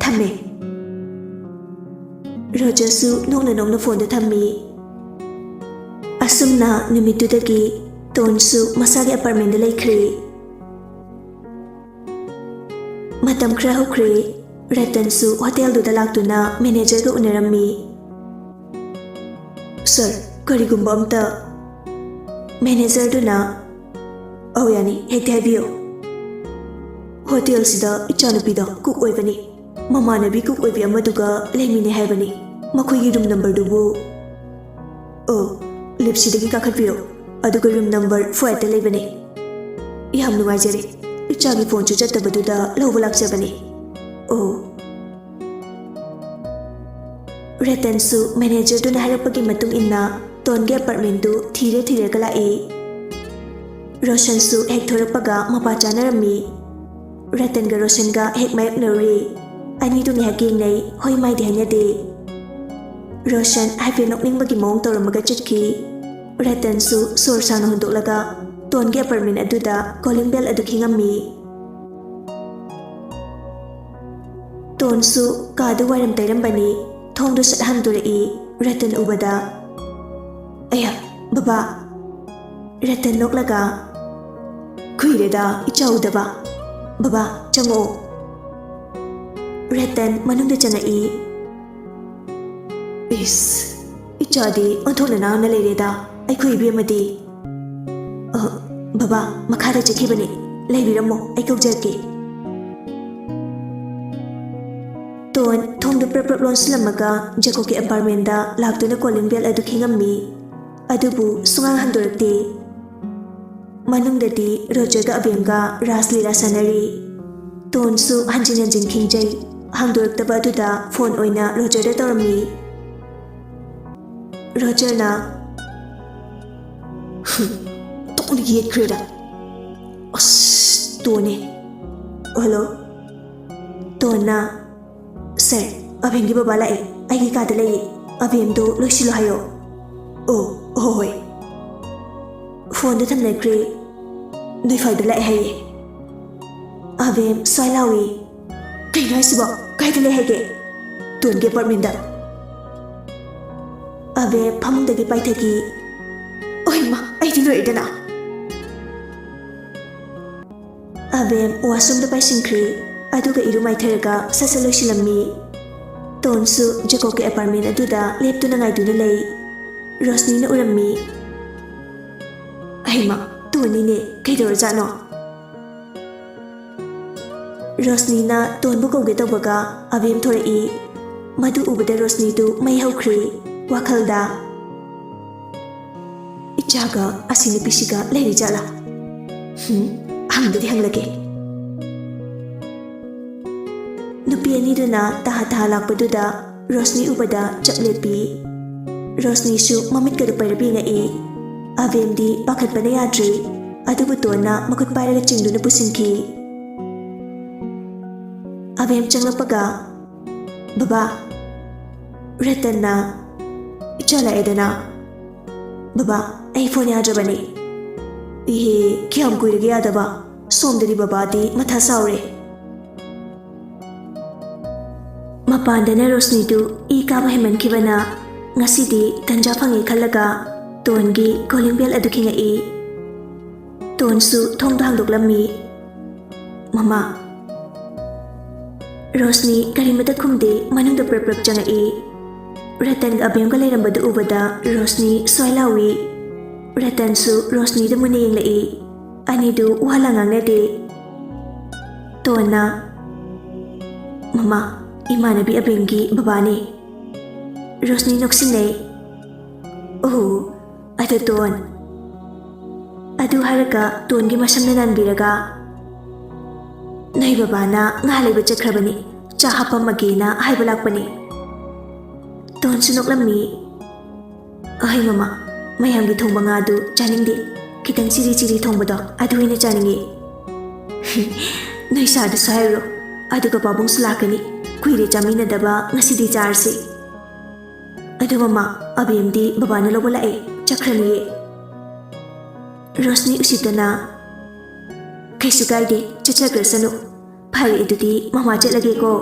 ꯊꯝꯃꯦ꯫" ꯔꯣꯖꯔꯁꯨ ꯅꯣꯛꯅ ꯅꯣꯛꯅ ꯐꯣꯟꯗꯨ ꯊꯝꯃꯤ꯫ ꯑꯁꯨꯝꯅ ꯅꯨꯃꯤꯠꯇꯨꯗꯒꯤ ꯇꯣꯟꯁꯨ ꯃꯁꯥꯒꯤ ꯑꯦꯄꯥꯔꯠꯃꯦꯟꯗ ꯂꯩꯈ꯭ꯔꯦ꯫ ꯃꯇꯝ ꯈꯔ ꯍꯧꯈ꯭ꯔꯦ꯫ ꯔꯇꯟꯁꯨ ꯍꯣꯇꯦꯜꯗꯨꯗ ꯂꯥꯛꯇꯨꯅ ꯃꯦꯅꯦꯖꯔꯒ ꯎꯅꯔꯝꯃꯤ꯫ "ꯁꯥꯔ, ꯀꯔꯤꯒꯨꯝꯕ ꯑꯝꯇ꯫" ꯃꯦꯅꯦꯖꯔꯗꯨꯅ, "ꯑꯧ, ꯌꯥꯅꯤ, ꯍꯦꯛꯇ ꯍꯥꯏꯕꯤꯌꯨ꯫" "ꯍꯣꯇꯦꯜꯁꯤꯗ ꯏꯆꯥꯅꯨꯄꯤꯗꯣ ꯀꯨꯛ ꯑꯣꯏꯕꯅꯤ꯫ ꯃꯃꯥꯟꯅꯕꯤ ꯀꯨꯛ ꯑꯣꯏꯕꯤ ꯑꯃꯗꯨꯒ ꯂꯩꯃꯤꯟꯅꯩ ꯍꯥꯏꯕꯅꯤ꯫ ꯃꯈꯣꯏꯒꯤ ꯔꯨꯝ ꯅꯝꯕꯔꯗꯨꯕꯨ꯫" "ꯑꯣ, ꯂꯤꯞꯁꯤꯗꯒꯤ ꯀꯥꯈꯠꯄꯤꯔꯣ, ꯑꯗꯨꯒ ꯔꯨꯝ ꯅꯝꯕꯔ ꯐꯣꯔ ꯑꯦꯠꯇ ꯂꯩꯕꯅꯤ꯫" "ꯌꯥꯝ ꯅꯨꯡꯉꯥꯏꯖꯔꯦ꯫ ꯏꯆꯥꯒꯤ ꯐꯣꯟꯁꯨ ꯆꯠꯇꯕꯗꯨꯗ ꯂꯧꯕ ꯂꯥꯛꯆꯕꯅꯤ꯫" "ꯑꯣ꯫" ꯔꯇꯟꯁꯨ ꯃꯦꯅꯦꯖꯔꯗꯨꯅ ꯍꯥꯏꯔꯛꯄꯒꯤ ꯃꯇꯨꯡ ꯏꯟꯅ ꯇꯣꯟꯒꯤ ꯑꯦꯄꯥꯔꯠꯃꯦꯟꯗꯨ ꯊꯤꯔ ꯊꯤꯔꯒ ꯂꯥꯛꯏ꯫ ꯔꯣꯁꯟꯁꯨ ꯍꯦꯛ ꯊꯣꯔꯛꯄꯒ ꯃꯄꯥ ꯆꯥꯅꯔꯝꯃꯤ꯫ ꯔꯇꯟꯒ ꯔꯣꯁꯟꯒ ꯍꯦꯛ ꯃꯥꯌꯣꯛꯅꯔꯨꯔꯦ꯫ ꯑꯅꯤꯗꯨ ꯉꯥꯏꯍꯥꯛ ꯌꯦꯡꯅꯩ, ꯍꯣꯏ ꯃꯥꯏꯗꯤ ꯍꯥꯏꯅꯗꯦ꯫ ꯔꯣꯁꯟ ꯍꯥꯏꯐꯦꯠ ꯅꯣꯛꯅꯤꯡꯕꯒꯤ ꯃꯑꯣꯡ ꯇꯧꯔꯝꯃꯒ ꯆꯠꯈꯤ꯫ ꯔꯇꯟꯁꯨ ꯁꯣꯔ ꯁꯥꯡꯅ ꯍꯣꯟꯗꯣꯛꯂꯒ ꯇꯣꯟꯒꯤ ꯑꯦꯄꯥꯔꯠꯃꯦꯟ ꯑꯗꯨꯗ ꯀꯣꯂꯤꯡ ꯕꯦꯜ ꯑꯗꯨ ꯈꯤꯡꯉꯝꯃꯤ꯫ ꯇꯣꯟꯁꯨ ꯀꯥꯗ ꯋꯥꯏꯔꯝ ꯇꯩꯔꯝꯕꯅꯤ꯫ ꯊꯣꯡꯗꯨ ꯁꯠ ꯍꯥꯡꯗꯣꯔꯛꯏ꯫ ꯔꯇꯟ ꯎꯕꯗ, "ꯑꯌꯥ, ꯕꯕꯥ!" ꯔꯇꯟ ꯅꯣꯛꯂꯒ, "ꯀꯨꯏꯔꯦꯗ ꯏꯆꯥ ꯎꯗꯕ꯫ ꯕꯕꯥ, ꯆꯪꯉꯛꯑꯣ꯫" ꯔꯇꯟ ꯃꯅꯨꯡꯗ ꯆꯪꯉꯛꯏ꯫ "ꯏꯁ, ꯏꯆꯥꯗꯤ ꯑꯣꯟꯊꯣꯛꯅ ꯅꯥꯟꯅ ꯂꯩꯔꯦꯗ, ꯑꯩꯈꯣꯏ ꯏꯕꯦꯝꯃꯗꯤ꯫" "ꯑ, ꯕꯕꯥ, ꯃꯈꯥꯗ ꯆꯠꯈꯤꯕꯅꯤ꯫ ꯂꯩꯕꯤꯔꯝꯃꯣ, ꯑꯩ ꯀꯧꯖꯔꯛꯀꯦ꯫" ꯇꯣꯟ ꯊꯣꯡꯗꯨ ꯄ꯭ꯔꯞ ꯄ꯭ꯔꯞ ꯂꯣꯟꯁꯤꯜꯂꯝꯃꯒ ꯖꯦꯀꯣꯕꯀꯤ ꯑꯦꯄꯥꯔꯠꯃꯦꯟꯗ ꯂꯥꯛꯇꯨꯅ ꯀꯣꯂꯤꯡ ꯕꯦꯜ ꯑꯗꯨ ꯈꯤꯡꯉꯝꯃꯤ꯫ ꯑꯗꯨꯕꯨ ꯁꯨꯡꯍꯥꯡ ꯍꯟꯗꯣꯔꯛꯇꯦ꯫ ꯃꯅꯨꯡꯗꯗꯤ ꯔꯣꯖꯔꯒ ꯑꯕꯦꯝꯒ ꯔꯥꯁ ꯂꯤꯂꯥ ꯁꯥꯟꯅꯔꯤ꯫ ꯇꯣꯟꯁꯨ ꯍꯟꯖꯤꯟ ꯍꯟꯖꯤꯟ ꯈꯤꯡꯖꯩ꯫ ꯍꯥꯡꯗꯣꯔꯛꯇꯕ ꯑꯗꯨꯗ ꯐꯣꯟ ꯑꯣꯏꯅ ꯔꯣꯖꯔꯗ ꯇꯧꯔꯝꯃꯤ꯫ ꯔꯣꯖꯔꯅ, "ꯍꯨꯝ, ꯇꯣꯛꯅ ꯌꯦꯠꯈ꯭ꯔꯦꯗ꯫ ꯑꯁ, ꯇꯣꯟꯅꯦ꯫ ꯍꯜꯂꯣ?" ꯇꯣꯟꯅ, "ꯁꯥꯔ, ꯑꯕꯦꯝꯒꯤ ꯕꯕꯥ ꯂꯥꯛꯑꯦ꯫ ꯑꯩꯒꯤ ꯀꯥꯗ ꯂꯩꯌꯦ꯫ ꯑꯕꯦꯝꯗꯣ ꯂꯣꯏꯁꯤꯜꯂꯣ ꯍꯥꯏꯌꯣ꯫" "ꯑꯣ, ꯍꯣꯏ, ꯍꯣꯏ꯫" ꯐꯣꯟꯗꯣ ꯊꯝꯅꯈ꯭ꯔꯦ꯫ "ꯅꯣꯏ ꯐꯥꯏꯗ ꯂꯥꯛꯑꯦ ꯍꯥꯏꯌꯦ꯫" ꯑꯕꯦꯝ ꯁ꯭ꯋꯥꯏ ꯂꯥꯎꯏ꯫ "ꯀꯩꯅꯣ ꯍꯥꯏꯁꯤꯕꯣ? ꯀꯥꯏꯗ ꯂꯩ ꯍꯥꯏꯒꯦ?" "ꯇꯣꯟꯒꯤ ꯑꯦꯄꯥꯔꯠꯃꯦꯟꯗ꯫" ꯑꯕꯦꯝ ꯐꯃꯨꯡꯗꯒꯤ ꯄꯥꯏꯊꯈꯤ꯫ "ꯑꯣꯏꯃ, ꯑꯩꯗꯤ ꯂꯣꯏꯔꯦꯗꯅ!" ꯑꯕꯦꯝ ꯋꯥꯁꯔꯨꯝꯗ ꯄꯥꯏꯁꯤꯟꯈ꯭ꯔꯦ꯫ ꯑꯗꯨꯒ ꯏꯔꯨ ꯃꯥꯏꯊꯔꯒ ꯁꯠ ꯁꯠ ꯂꯣꯏꯁꯤꯜꯂꯝꯃꯤ꯫ ꯇꯣꯟꯁꯨ ꯖꯦꯀꯣꯕꯀꯤ ꯑꯦꯄꯥꯔꯠꯃꯦꯟ ꯑꯗꯨꯗ ꯂꯦꯞꯇꯨꯅ ꯉꯥꯏꯗꯨꯅ ꯂꯩ꯫ ꯔꯣꯁꯅꯤꯅ ꯎꯔꯝꯃꯤ꯫ "ꯍꯩꯃ, ꯇꯣꯟꯅꯤꯅꯦ, ꯀꯩꯗꯧꯔꯖꯥꯠꯅꯣ?" ꯔꯣꯁꯅꯤꯅ ꯇꯣꯟꯕꯨ ꯀꯧꯒꯦ ꯇꯧꯕꯒ ꯑꯕꯦꯝ ꯊꯣꯔꯛꯏ꯫ ꯃꯗꯨ ꯎꯕꯗ ꯔꯣꯁꯅꯤꯗꯨ ꯃꯩ ꯍꯧꯈ꯭ꯔꯦ꯫ ꯋꯥꯈꯜꯗ, "ꯏꯆꯥꯒ ꯑꯁꯤ ꯅꯨꯄꯤꯁꯤꯒ ꯂꯩꯔꯤꯖꯥꯠꯂꯥ? ꯍꯨꯝ, ꯍꯪꯗꯗꯤ ꯍꯪꯂꯒꯦ꯫" ꯅꯨꯄꯤ ꯑꯅꯤꯗꯨꯅ ꯇꯍꯥ ꯇꯍꯥ ꯂꯥꯛꯄꯗꯨꯗ ꯔꯣꯁꯅꯤ ꯎꯕꯗ ꯆꯞ ꯂꯦꯞꯄꯤ꯫ ꯔꯣꯁꯅꯤꯁꯨ ꯃꯃꯤꯠꯀꯗꯨ ꯄꯩꯔꯞ ꯌꯦꯡꯉꯛꯏ꯫ ꯑꯕꯦꯝꯗꯤ ꯄꯥꯈꯠꯄꯅ ꯌꯥꯗ꯭ꯔꯦ, ꯑꯗꯨꯕꯨ ꯇꯣꯟꯅ ꯃꯈꯨꯠ ꯄꯥꯏꯔꯒ ꯆꯤꯡꯗꯨꯅ ꯄꯨꯁꯤꯟꯈꯤ꯫ ꯑꯕꯦꯝ ꯆꯪꯂꯛꯄꯒ, "ꯕꯕꯥ꯫" ꯔꯇꯟꯅ, "ꯏꯆꯥ ꯂꯥꯛꯑꯦꯗꯅ꯫" "ꯕꯕꯥ, ꯑꯩ ꯐꯣꯟ ꯌꯥꯗ꯭ꯔꯕꯅꯤ꯫" "ꯏꯍꯦ, ꯀꯌꯥꯝ ꯀꯨꯏꯔꯒꯦ ꯌꯥꯗꯕ? ꯁꯣꯝꯗꯗꯤ ꯕꯕꯥꯗꯤ ꯃꯊꯥ ꯁꯥꯎꯔꯦ꯫" ꯃꯄꯥꯟꯗꯅ ꯔꯣꯁꯅꯤꯗꯨ ꯏ ꯀꯥꯕ ꯍꯦꯟꯃꯟꯈꯤꯕꯅ ꯉꯁꯤꯗꯤ ꯇꯟꯖꯥ ꯐꯪꯉꯦ ꯈꯜꯂꯒ ꯇꯣꯟꯒꯤ ꯀꯣꯂꯤꯡ ꯕꯦꯜ ꯑꯗꯨ ꯈꯤꯡꯉꯛꯏ꯫ ꯇꯣꯟꯁꯨ ꯊꯣꯡꯗꯣ ꯍꯥꯡꯗꯣꯛꯂꯝꯃꯤ꯫ "ꯃꯃꯥ꯫" ꯔꯣꯁꯅꯤ ꯀꯔꯤꯃꯇ ꯈꯨꯝꯗꯦ, ꯃꯅꯨꯡꯗ ꯄ꯭ꯔꯞ ꯄ꯭ꯔꯞ ꯆꯪꯉꯛꯏ꯫ ꯔꯇꯟꯒ ꯑꯕꯦꯝꯒ ꯂꯩꯔꯝꯕꯗꯨ ꯎꯕꯗ ꯔꯣꯁꯅꯤ ꯁ꯭ꯋꯥꯏ ꯂꯥꯎꯏ꯫ ꯔꯇꯟꯁꯨ ꯔꯣꯁꯅꯤꯗ ꯃꯨꯟꯅ ꯌꯦꯡꯂꯛꯏ꯫ ꯑꯅꯤꯗꯨ ꯋꯥ ꯂꯥꯡ ꯉꯥꯡꯅꯗꯦ꯫ ꯇꯣꯟꯅ, "ꯃꯃꯥ, ꯏꯃꯥꯟꯅꯕꯤ ꯑꯕꯦꯝꯒꯤ ꯕꯕꯥꯅꯦ꯫ ꯔꯣꯁꯅꯤ ꯅꯣꯛꯁꯤꯟꯅꯩ꯫ "ꯑꯣ, ꯑꯗꯨ ꯇꯣꯟ?" ꯑꯗꯨ ꯍꯥꯏꯔꯒ ꯇꯣꯟꯒꯤ ꯃꯁꯝꯅ ꯅꯥꯟꯕꯤꯔꯒ, "ꯅꯣꯏ ꯕꯕꯥꯅ ꯉꯥ ꯂꯩꯕ ꯆꯠꯈ꯭ꯔꯕꯅꯤ, ꯆꯥ ꯍꯥꯞꯄꯝꯃꯒꯦꯅ ꯍꯥꯏꯕ ꯂꯥꯛꯄꯅꯤ꯫" ꯇꯣꯟꯁꯨ ꯅꯣꯛꯂꯝꯃꯤ꯫ "ꯑꯍꯩ ꯃꯃꯥ, ꯃꯌꯥꯝꯒꯤ ꯊꯣꯡꯕ ꯉꯥꯗꯨ ꯆꯥꯅꯤꯡꯗꯦ, ꯈꯤꯇꯪ ꯆꯤꯔꯤ ꯆꯤꯔꯤ ꯊꯣꯡꯕꯗꯣ ꯑꯗꯨ ꯑꯣꯏꯅ ꯆꯥꯅꯤꯡꯉꯤ꯫" "ꯅꯣꯏ ꯁꯥꯔꯗꯁꯨ ꯍꯥꯏꯔꯨꯔꯣ, ꯑꯗꯨꯒ ꯄꯥꯕꯨꯡꯁꯨ ꯂꯥꯛꯀꯅꯤ, ꯀꯨꯏꯔꯦ ꯆꯥꯃꯤꯟꯅꯗꯕ, ꯉꯁꯤꯗꯤ ꯆꯥꯔꯁꯤ꯫" "ꯑꯗꯨ ꯃꯃꯥ, ꯑꯕꯦꯝꯗꯤ ꯕꯕꯥꯅ ꯂꯧꯕ ꯂꯥꯛꯑꯦ, ꯆꯠꯈ꯭ꯔꯅꯤꯌꯦ꯫" ꯔꯣꯁꯅꯤ ꯎꯁꯤꯠꯇꯅ, "ꯀꯩꯁꯨ ꯀꯥꯏꯗꯦ, ꯆꯠꯆꯈ꯭ꯔꯁꯅꯨ꯫ ꯐꯔꯦ, ꯑꯗꯨꯗꯤ ꯃꯃꯥ ꯆꯠꯂꯒꯦꯀꯣ꯫"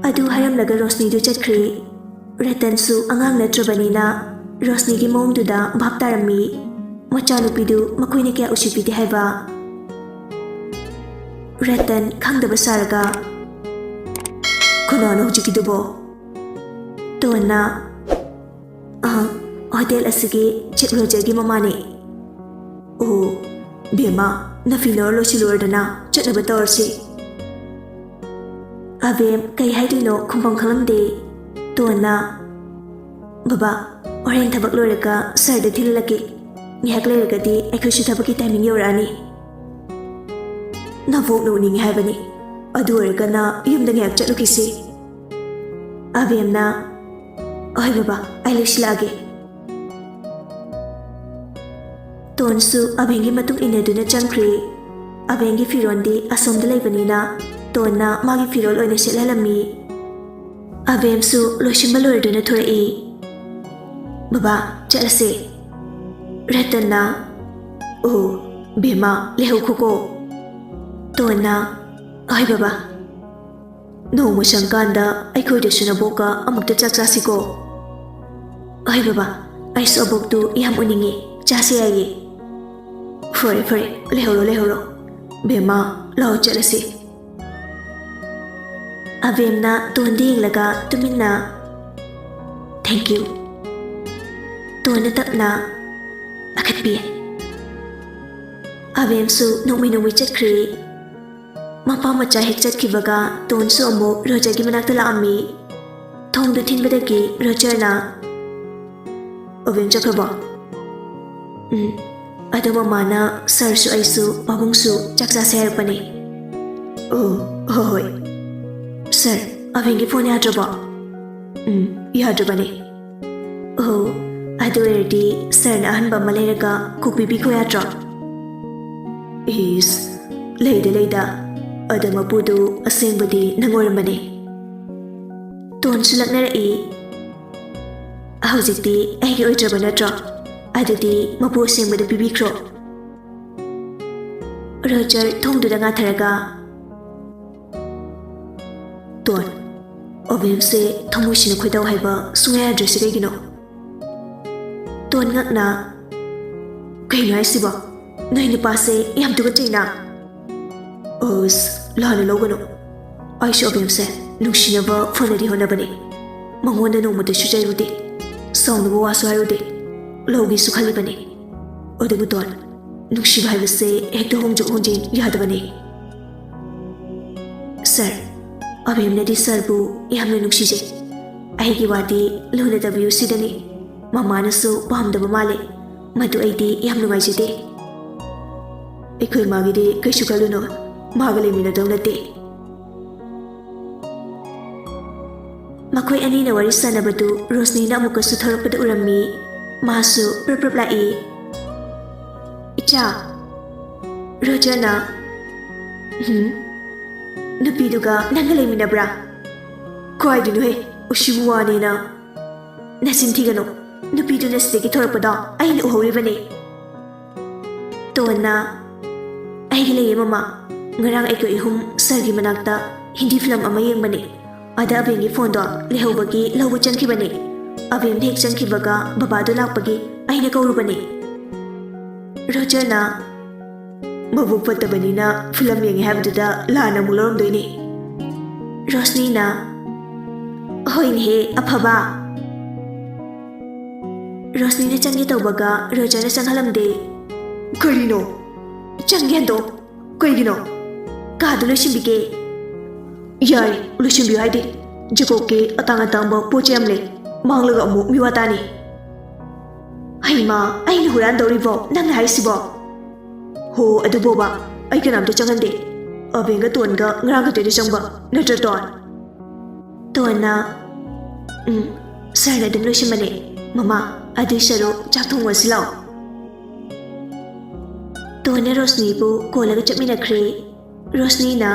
ꯑꯗꯨ ꯍꯥꯏꯔꯝꯂꯒ ꯔꯣꯁꯅꯤꯗꯨ ꯆꯠꯈ꯭ꯔꯦ꯫ ꯔꯇꯟꯁꯨ ꯑꯉꯥꯡ ꯅꯠꯇ꯭ꯔꯕꯅꯤꯅ ꯔꯣꯁꯅꯤꯒꯤ ꯃꯑꯣꯡꯗꯨꯗ ꯚꯥꯞ ꯇꯥꯔꯝꯃꯤ꯫ ꯃꯆꯥꯅꯨꯄꯤꯗꯨ ꯃꯈꯣꯏꯅ ꯀꯌꯥ ꯎꯁꯤꯠꯄꯤꯗꯦ ꯍꯥꯏꯕ꯫ ꯔꯇꯟ ꯈꯪꯗꯕ ꯁꯥꯔꯒ, "ꯀꯅꯥꯅꯣ ꯍꯧꯖꯤꯛꯀꯤꯗꯨꯕꯣ?" ꯇꯣꯟꯅ, "ꯑ, ꯍꯣꯇꯦꯜ ꯑꯁꯤꯒꯤ ꯆꯤꯞ ꯂꯣꯖꯔꯒꯤ ꯃꯃꯥꯅꯦ꯫" "ꯑꯣ, ꯕꯦꯝꯃ, ꯅꯐꯤ ꯅꯔꯣꯜ ꯂꯣꯏꯁꯤꯜꯂꯨꯔꯗꯅ ꯆꯠꯅꯕ ꯇꯧꯔꯁꯤ꯫" ꯑꯕꯦꯝ ꯀꯩ ꯍꯥꯏꯗꯣꯏꯅꯣ ꯈꯨꯝꯐꯝ ꯈꯪꯂꯝꯗꯦ꯫ ꯇꯣꯟꯅ, "ꯕꯕꯥ, ꯍꯣꯔꯦꯟ ꯊꯕꯛ ꯂꯣꯏꯔꯒ ꯁꯥꯔꯗ ꯊꯤꯜꯂꯛꯀꯦ꯫ ꯉꯥꯏꯍꯥꯛ ꯂꯩꯔꯒꯗꯤ ꯑꯩꯈꯣꯏꯁꯨ ꯊꯕꯛꯀꯤ ꯇꯥꯏꯃꯤꯡ ꯌꯧꯔꯛꯑꯅꯤ꯫" "ꯅꯕꯣꯛꯅ ꯎꯅꯤꯡꯉꯤ ꯍꯥꯏꯕꯅꯤ, ꯑꯗꯨ ꯑꯣꯏꯔꯒꯅ ꯌꯨꯝꯗ ꯉꯥꯏꯍꯥꯛ ꯆꯠꯂꯨꯈꯤꯁꯤ꯫" ꯑꯕꯦꯝꯅ, "ꯍꯣꯏ ꯕꯕꯥ, ꯑꯩ ꯂꯣꯏꯁꯤꯜꯂꯛꯑꯒꯦ꯫" ꯇꯣꯟꯁꯨ ꯑꯕꯦꯝꯒꯤ ꯃꯇꯨꯡ ꯏꯟꯅꯗꯨꯅ ꯆꯪꯈ꯭ꯔꯦ꯫ ꯑꯕꯦꯝꯒꯤ ꯐꯤꯔꯣꯜꯗꯤ ꯑꯁꯣꯝꯗ ꯂꯩꯕꯅꯤꯅ ꯇꯣꯟꯅ ꯃꯥꯒꯤ ꯐꯤꯔꯣꯜ ꯑꯣꯏꯅ ꯁꯦꯠꯍꯜꯂꯝꯃꯤ꯫ ꯑꯕꯦꯝꯁꯨ ꯂꯣꯏꯁꯤꯟꯕ ꯂꯣꯏꯔꯗꯨꯅ ꯊꯣꯔꯛꯏ꯫ "ꯕꯕꯥ, ꯆꯠꯂꯁꯦ꯫" ꯔꯇꯟꯅ, "ꯑꯣ, ꯕꯦꯝꯃ, ꯂꯩꯍꯧꯈꯣꯀꯣ꯫" ꯇꯣꯟꯅ, "ꯍꯣꯏ ꯕꯕꯥ꯫ ꯅꯣꯡꯃ ꯁꯪꯀꯥꯟꯗ ꯑꯩꯈꯣꯏꯗꯁꯨ ꯅꯕꯣꯛꯀ ꯑꯃꯨꯛꯇ ꯆꯥꯛ ꯆꯥꯁꯤꯀꯣ꯫" "ꯍꯣꯏ ꯕꯕꯥ, ꯑꯩꯁꯨ ꯑꯕꯣꯛꯇꯨ ꯌꯥꯝ ꯎꯅꯤꯡꯉꯤ, ꯆꯥꯁꯦ ꯌꯥꯏꯌꯦ꯫" "ꯐꯔꯦ ꯐꯔꯦ, ꯂꯩꯍꯧꯔꯣ ꯂꯩꯍꯧꯔꯣ꯫ ꯕꯦꯝꯃ, ꯂꯥꯛꯑꯣ ꯆꯠꯂꯁꯤ꯫" ꯑꯕꯦꯝꯅ ꯇꯣꯟꯗ ꯌꯦꯡꯂꯒ ꯇꯨꯃꯤꯟꯅ, "Thank you꯫" ꯇꯣꯟꯅ ꯇꯞꯅ ꯑꯈꯠꯄꯤ꯫ ꯑꯕꯦꯝꯁꯨ ꯅꯣꯡꯃꯩ ꯅꯣꯡꯃꯩ ꯆꯠꯈ꯭ꯔꯦ꯫ ꯃꯄꯥ ꯃꯆꯥ ꯍꯦꯛ ꯆꯠꯈꯤꯕꯒ ꯇꯣꯟꯁꯨ ꯑꯃꯨꯛ ꯔꯣꯖꯔꯒꯤ ꯃꯅꯥꯛꯇ ꯂꯥꯛꯑꯝꯃꯤ꯫ ꯊꯣꯡꯗꯨ ꯊꯤꯟꯕꯗꯒꯤ ꯔꯣꯖꯔꯅ, "ꯑꯕꯦꯝ ꯆꯠꯈ꯭ꯔꯕꯣ?" "ꯎꯝ, ꯑꯗꯣ ꯃꯃꯥꯅ ꯁꯥꯔꯁꯨ ꯑꯩꯁꯨ ꯄꯥꯕꯨꯡꯁꯨ ꯆꯥꯛ ꯆꯥꯁꯦ ꯍꯥꯏꯔꯛꯄꯅꯦ꯫" "ꯑꯣ, ꯍꯣꯏ ꯍꯣꯏ꯫ ꯁꯥꯔ, ꯑꯕꯦꯝꯒꯤ ꯐꯣꯟ ꯌꯥꯗ꯭ꯔꯕꯣ?" "ꯎꯝ, ꯌꯥꯗ꯭ꯔꯕꯅꯦ꯫" "ꯑꯣ, ꯑꯗꯨ ꯑꯣꯏꯔꯗꯤ ꯁꯥꯔꯅ ꯑꯍꯟꯕ ꯑꯃ ꯂꯩꯔꯒ ꯀꯣꯛ ꯄꯤꯕꯤꯈꯣ ꯌꯥꯗ꯭ꯔꯣ?" "ꯏꯁ, ꯂꯩꯗ ꯂꯩꯗ, ꯑꯗ ꯃꯄꯨꯗꯨ ꯑꯁꯦꯡꯕꯗꯤ ꯅꯪ ꯑꯣꯏꯔꯝꯃꯅꯤ꯫" ꯇꯣꯟꯁꯨ ꯂꯛꯅꯔꯛꯏ꯫ "ꯍꯧꯖꯤꯛꯇꯤ ꯑꯩꯒꯤ ꯑꯣꯏꯗ꯭ꯔꯕ ꯅꯠꯇ꯭ꯔꯣ? ꯑꯗꯨꯗꯤ ꯃꯄꯨ ꯑꯁꯦꯡꯕꯗ ꯄꯤꯕꯤꯈ꯭ꯔꯣ꯫" ꯔꯣꯖꯔ ꯊꯣꯡꯗꯨꯗ ꯉꯥꯊꯔꯒ, "ꯇꯣꯟ, ꯑꯕꯦꯝꯁꯦ ꯊꯃꯣꯏꯁꯤꯅ ꯈꯣꯏꯗꯧ ꯍꯥꯏꯕ ꯁꯨꯡꯌꯥ ꯌꯥꯗ꯭ꯔꯤꯁꯦ ꯀꯩꯒꯤꯅꯣ?" ꯇꯣꯟ ꯉꯛꯅ, "ꯀꯩꯅꯣ ꯍꯥꯏꯁꯤꯕꯣ? ꯅꯣꯏ ꯅꯨꯄꯥꯁꯦ ꯌꯥꯝ ꯇꯨꯀꯠꯆꯩꯅ꯫" "ꯑꯁ, ꯂꯥꯟꯅ ꯂꯧꯒꯅꯨ꯫ ꯑꯩꯁꯨ ꯑꯕꯦꯝꯁꯦ ꯅꯨꯡꯁꯤꯅꯕ ꯐꯅꯗꯤ ꯍꯣꯠꯅꯕꯅꯤ꯫ ꯃꯉꯣꯟꯗ ꯅꯣꯡꯃꯇꯁꯨ ꯆꯩꯔꯨꯗꯦ, ꯁꯥꯎꯅꯕ ꯋꯥꯁꯨ ꯍꯥꯏꯔꯨꯗꯦ꯫ ꯂꯧꯒꯦꯁꯨ ꯈꯜꯂꯤꯕꯅꯤ꯫ ꯑꯗꯨꯕꯨ ꯇꯣꯟ, ꯅꯨꯡꯁꯤꯕ ꯍꯥꯏꯕꯁꯦ ꯍꯦꯛꯇ ꯍꯣꯡꯗꯣꯛ ꯍꯣꯡꯖꯤꯟ ꯌꯥꯗꯕꯅꯤ꯫" "ꯁꯥꯔ, ꯑꯕꯦꯝꯅꯗꯤ ꯁꯥꯔꯕꯨ ꯌꯥꯝꯅ ꯅꯨꯡꯁꯤꯖꯩ꯫ ꯑꯩꯒꯤ ꯋꯥꯗꯤ ꯂꯨꯅ ꯇꯧꯕꯤꯌꯨ ꯁꯤꯗꯅꯤ꯫ ꯃꯃꯥꯅꯁꯨ ꯄꯥꯝꯗꯕ ꯃꯥꯜꯂꯦ꯫ ꯃꯗꯨ ꯑꯩꯗꯤ ꯌꯥꯝ ꯅꯨꯡꯉꯥꯏꯖꯗꯦ꯫" "ꯑꯩꯈꯣꯏ ꯃꯥꯒꯤꯗꯤ ꯀꯩꯁꯨ ꯈꯜꯂꯨꯅꯨ, ꯃꯥꯒ ꯂꯩꯃꯤꯟꯅꯗꯧ ꯅꯠꯇꯦ꯫" ꯃꯈꯣꯏ ꯑꯅꯤꯅ ꯋꯥꯔꯤ ꯁꯥꯟꯅꯕꯗꯨ ꯔꯣꯁꯅꯤꯅ ꯑꯃꯨꯛꯀꯁꯨ ꯊꯣꯔꯛꯄꯗ ꯎꯔꯝꯃꯤ꯫ ꯃꯥꯁꯨ ꯄ꯭ꯔꯞ ꯄ꯭ꯔꯞ ꯂꯥꯛꯏ꯫ "ꯏꯆꯥ꯫" ꯔꯣꯖꯔꯅ, "ꯍꯨꯝ? ꯅꯨꯄꯤꯗꯨꯒ ꯅꯪꯒ ꯂꯩꯃꯤꯟꯅꯕ꯭ꯔꯥ? ꯀꯥꯏꯗꯅꯣꯍꯦ, ꯎꯁꯤꯕꯨ ꯋꯥꯅꯦꯅ꯫" "ꯅꯆꯤꯟ ꯊꯤꯒꯅꯨ꯫ ꯅꯨꯄꯤꯗꯨꯅ ꯁꯤꯗꯒꯤ ꯊꯣꯔꯛꯄꯗꯣ ꯑꯩꯅ ꯎꯍꯧꯔꯤꯕꯅꯤ꯫" ꯇꯣꯟꯅ, "ꯑꯩꯒ ꯂꯩꯌꯦ ꯃꯃꯥ꯫ ꯉꯔꯥꯡ ꯑꯩꯈꯣꯏ ꯑꯍꯨꯝ ꯁꯥꯔꯒꯤ ꯃꯅꯥꯛꯇ ꯍꯤꯟꯗꯤ ꯐꯤꯂꯝ ꯑꯃ ꯌꯦꯡꯕꯅꯤ꯫ ꯑꯗ ꯑꯕꯦꯝꯒꯤ ꯐꯣꯟꯗꯣ ꯂꯩꯍꯧꯕꯒꯤ ꯂꯧꯕ ꯆꯪꯈꯤꯕꯅꯤ꯫ ꯑꯕꯦꯝꯅ ꯍꯦꯛ ꯆꯪꯈꯤꯕꯒ ꯕꯕꯥꯗꯣ ꯂꯥꯛꯄꯒꯤ ꯑꯩꯅ ꯀꯧꯔꯨꯕꯅꯤ꯫" ꯔꯣꯖꯔꯅ, "ꯃꯕꯨꯛ ꯐꯠꯇꯕꯅꯤꯅ ꯐꯤꯂꯝ ꯌꯦꯡꯉꯦ ꯍꯥꯏꯕꯗꯨꯗ ꯂꯥꯟꯅ ꯑꯃꯨꯛ ꯂꯧꯔꯝꯗꯣꯏꯅꯤ꯫" ꯔꯣꯁꯅꯤꯅ, "ꯍꯣꯏꯅꯦꯍꯦ, ꯑꯐꯕ꯫" ꯔꯣꯁꯅꯤꯅ ꯆꯪꯒꯦ ꯇꯧꯕꯒ ꯔꯣꯖꯔꯅ ꯆꯪꯍꯜꯂꯝꯗꯦ꯫ "ꯀꯔꯤꯅꯣ? ꯆꯪꯒꯦ ꯍꯟꯗꯣ꯫ ꯀꯩꯒꯤꯅꯣ?" ꯀꯥꯗꯨ ꯂꯣꯏꯁꯤꯟꯕꯤꯒꯦ꯫ ꯌꯥꯏ, ꯂꯣꯏꯁꯤꯟꯕꯤꯌꯨ ꯍꯥꯏꯗꯤ꯫ ꯖꯦꯀꯣꯕꯀꯤ ꯑꯇꯥꯡ ꯑꯇꯥꯡꯕ ꯄꯣꯠ ꯆꯩ ꯌꯥꯝ ꯂꯩ꯫ ꯃꯥꯡꯂꯒ ꯑꯃꯨꯛ ꯃꯤꯋꯥ ꯇꯥꯅꯤ꯫ ꯍꯩꯃꯥ, ꯑꯩꯅ ꯍꯨꯔꯥꯟꯗꯧꯔꯤꯕꯣ ꯅꯪꯅ ꯍꯥꯏꯁꯤꯕꯣ? ꯍꯣ, ꯑꯗꯨꯕꯣꯕ, ꯑꯩ ꯀꯅꯥꯝꯇ ꯆꯪꯍꯟꯗꯦ꯫ ꯑꯕꯦꯟꯒ ꯇꯣꯟꯒ ꯉꯔꯥꯡ ꯈꯛꯇꯗꯤ ꯆꯪꯕ ꯅꯠꯇ꯭ꯔ, ꯇꯣꯟ? ꯇꯣꯟꯅ, "ꯎꯝ, ꯁꯥꯔꯅ ꯑꯗꯨꯝ ꯂꯣꯏꯁꯤꯟꯕꯅꯦ꯫ ꯃꯃꯥ, ꯑꯗꯨꯏ ꯁꯔꯨꯛ ꯆꯥꯛ ꯊꯣꯡꯉꯁꯤ ꯂꯥꯛꯑꯣ꯫" ꯇꯣꯟꯅ ꯔꯣꯁꯅꯤꯕꯨ ꯀꯣꯜꯂꯒ ꯆꯠꯃꯤꯟꯅꯈ꯭ꯔꯦ꯫ ꯔꯣꯁꯅꯤꯅ,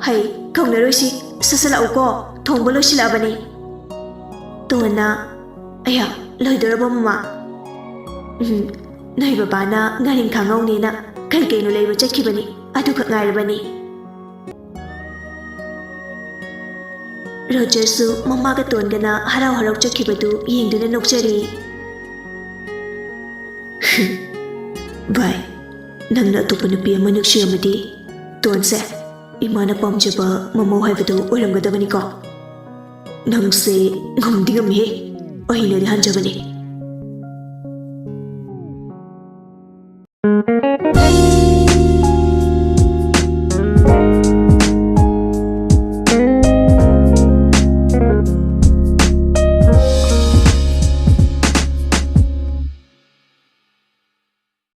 "ꯍꯩ, ꯀꯧꯅꯔꯣꯏꯁꯤ, ꯁꯠ ꯁꯠ ꯂꯥꯛꯎꯀꯣ, ꯊꯣꯡꯕ ꯂꯣꯏꯁꯤꯜꯂꯛꯑꯕꯅꯤ꯫" ꯇꯣꯟꯅ, "ꯑꯌꯥ, ꯂꯣꯏꯗꯣꯔꯕꯣ ꯃꯃꯥ?" "ꯎꯝ, ꯅꯣꯏ ꯕꯕꯥꯅ ꯉꯥꯔꯤꯡꯈꯥ ꯉꯧꯅꯦꯅ ꯀꯩ ꯀꯩꯅꯣ ꯂꯩꯕ ꯆꯠꯈꯤꯕꯅꯤ, ꯑꯗꯨꯈꯛ ꯉꯥꯏꯔꯕꯅꯤ꯫" ꯔꯣꯖꯔꯁꯨ ꯃꯃꯥꯒ ꯇꯣꯟꯒꯅ ꯍꯔꯥꯎ ꯍꯔꯥꯎ ꯆꯠꯈꯤꯕꯗꯨ ꯌꯦꯡꯗꯨꯅ ꯅꯣꯛꯆꯔꯤ꯫ "ꯚꯥꯏ, ꯅꯪꯅ ꯑꯇꯣꯞꯄ ꯅꯨꯄꯤ ꯑꯃ ꯅꯨꯡꯁꯤꯔꯝꯃꯗꯤ ꯇꯣꯟꯁꯦ ꯏꯃꯥꯅ ꯄꯥꯝꯖꯕ ꯃꯃꯧ ꯍꯥꯏꯕꯗꯨ ꯑꯣꯏꯔꯝꯒꯗꯕꯅꯤꯀꯣ꯫ ꯅꯪꯁꯦ ꯉꯝꯗꯤ ꯉꯝꯃꯤꯍꯦ, ꯑꯩꯅꯗꯤ ꯍꯟꯖꯕꯅꯤ꯫